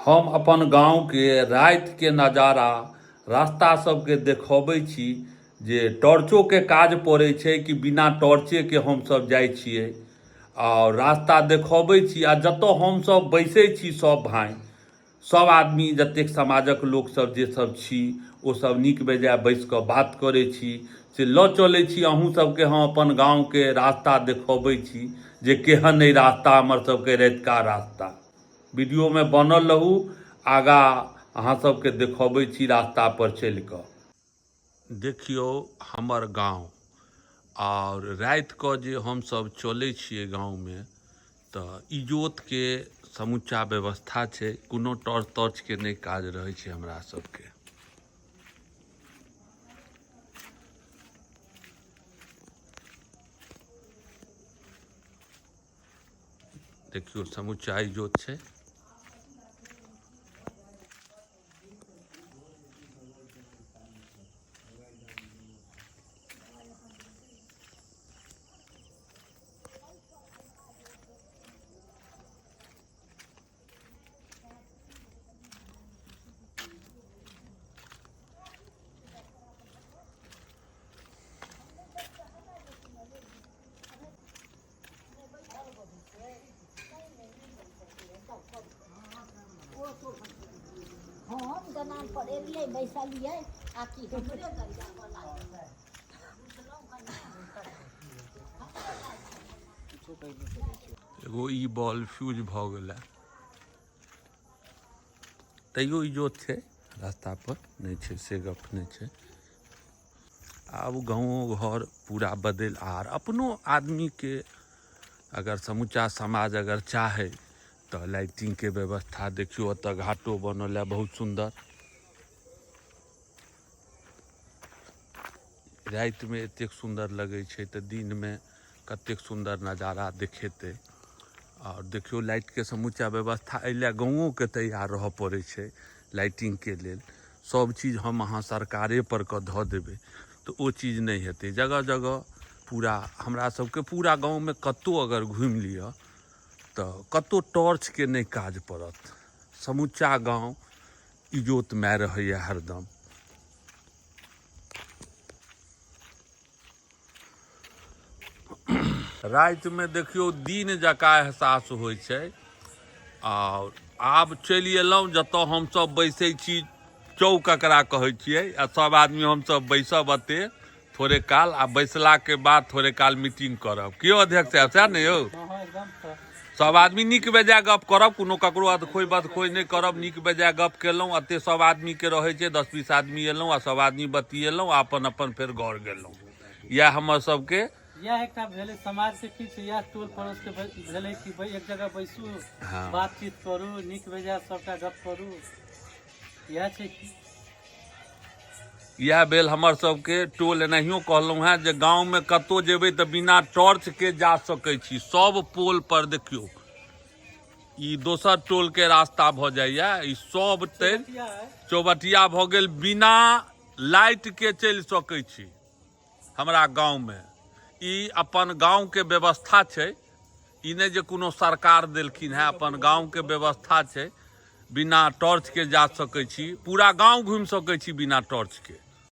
हम अपन गाँवके रातिके नजारा रास्ता सबके देखबै छी जे टॉर्चोके काज पड़ै छै कि बिना टॉर्चेके हमसब जाइ छियै आओर रास्ता देखबै छी आ जतऽ हमसब बैसै छी सब भाइ सब आदमी जतेक समाजक लोकसब जे सब छी ओ सब नीक बेजाय बैस कऽ बात करै छी से लऽ चलै छी अहूँ सबके हम अपन गाँवके रास्ता देखबै छी जे केहन अइ रास्ता हमर सबके रतिका रास्ता वीडियोमे बनल रहू आगाँ अहाँ सबके देखबै छी रास्ता पर चलि कऽ देखियौ हमर गाँव आओर राति कऽ जे हमसब चलै छियै गाँवमे तऽ इजोतके समुच्चा व्यवस्था छै कोनो टॉर्च तॉर्चके नहि काज रहै छै हमरा सबके देखियौ समुच्चा इजोत छै हम दलान पर एलियै बैसलियै आ कि हमरे गरियाबऽ लागल एगो ई बॉल फ्यूज भऽ गेलै तैयो इजोत छै रास्ता पर नहि छै से गप नहि छै आब गाँवो घर पूरा बदलि आर अपनो आदमीके अगर समूचा समाज अगर चाहै तऽ लाइटिंगके व्यवस्था देखियौ ओतऽ घाटो बनल है बहुत सुन्दर रातिमे एतेक सुन्दर लगै छै तऽ दिनमे कतेक सुन्दर नजारा देखेतै आओर देखियौ लाइटके समूचा व्यवस्था एहि लए गाँवोके तैयार रहऽ पड़ै छै लाइटिंगके लेल सब चीज हम अहाँ सरकारेपर कऽ धऽ देबै तऽ ओ चीज नहि हेतै जगह जगह पूरा हमरा सबके पूरा गाँवमे कतहु अगर घुमि लिअ तऽ कतहु टॉर्चके नहि काज पड़त समूचा गाँव इजोतमय रहैए हरदम रातिमे देखियौ दिन जकाँ एहसास होइ छै आओर आब चलि एलहुँ जतऽ हमसब बैसै छी चौक एकरा कहै छियै आ सब आदमी हमसब बैसब एतै थोड़े काल आ बैसलाके बाद थोड़े काल मीटिंग करब कियो अध्यक्ष साहब सएह ने यौ सब आदमी नीक बेजाय गप करब कोनो ककरो अधखोइ बधखोइ नहि करब नीक बेजाय गप केलहुँ एते सब आदमीके रहै छै दस बीस आदमी एलहुँ आ सब आदमी बतियेलहुँ आ अपन अपन फेर घर गेलहुँ इएह हमर सबके इएह एकटा भेलै समाज के किछु इएह टोल पड़ोस के भेलै कि एक जगह बैसू हँ। बातचीत करू नीक बेजाय सबटा गप करू इएह छै की इएह भेल हमर सबके टोल एनाहियो कहलहुँ हेँ जे गाँवमे कतहु जेबै तऽ बिना टॉर्चके जा सकै छी सब पोल पर देखियौ ई दोसर टोलके रास्ता भऽ जाइए ई सब तरि चौबटिया भऽ गेल बिना लाइटके चलि सकै छी हमरा गाँवमे ई अपन गाँवके व्यवस्था छै ई नहि जे कोनो सरकार देलखिन हेँ अपन गाँवके व्यवस्था छै बिना टॉर्चके जा सकै छी पूरा गाँव घुमि सकै छी बिना टॉर्चके